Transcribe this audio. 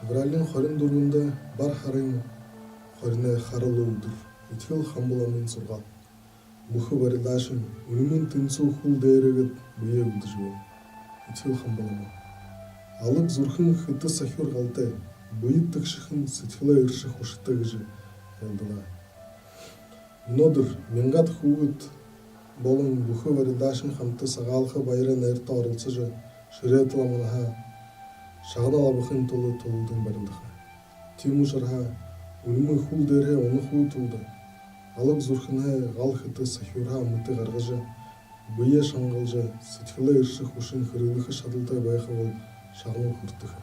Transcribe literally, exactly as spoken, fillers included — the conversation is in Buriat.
Февралиин хорин дүрбэндэ бар һарын хориной харалуу үдэр. Этигэл Хамба ламын сургаал. Бүхэ барилдаашан Үльмын тэнсүү хүл дээрэ гээд бэеэ үлдэжэ байна. Этигэл Хамба лама. Алаг зүрхэн хэтэ сахюур галтай, бэе тэгшэхэн, сэдьхэлээ эршэ хүсэтэй гэжэ айлдалаа. Мүнөөдэр мянгаад хүүгэд болон бүхэ барилдаашан хамта Сагаалха баярай найрта оролсожо, Шэрээтэ ламанһаа шагнал абахын түлөө түлэлдэн барилдаха. Тиимэ ушарһаа Үльмын хүл дээрэһээ унахагүй түлөө алаг зүрхэнһөө гал хэтэ сахюурһаа мэтэ гаргажа, бэеэ шангалжа, сэдьхэлээ эршэ хүсэн хэрэглэхэ шадалтай байха бол шагнал хүртэхэ.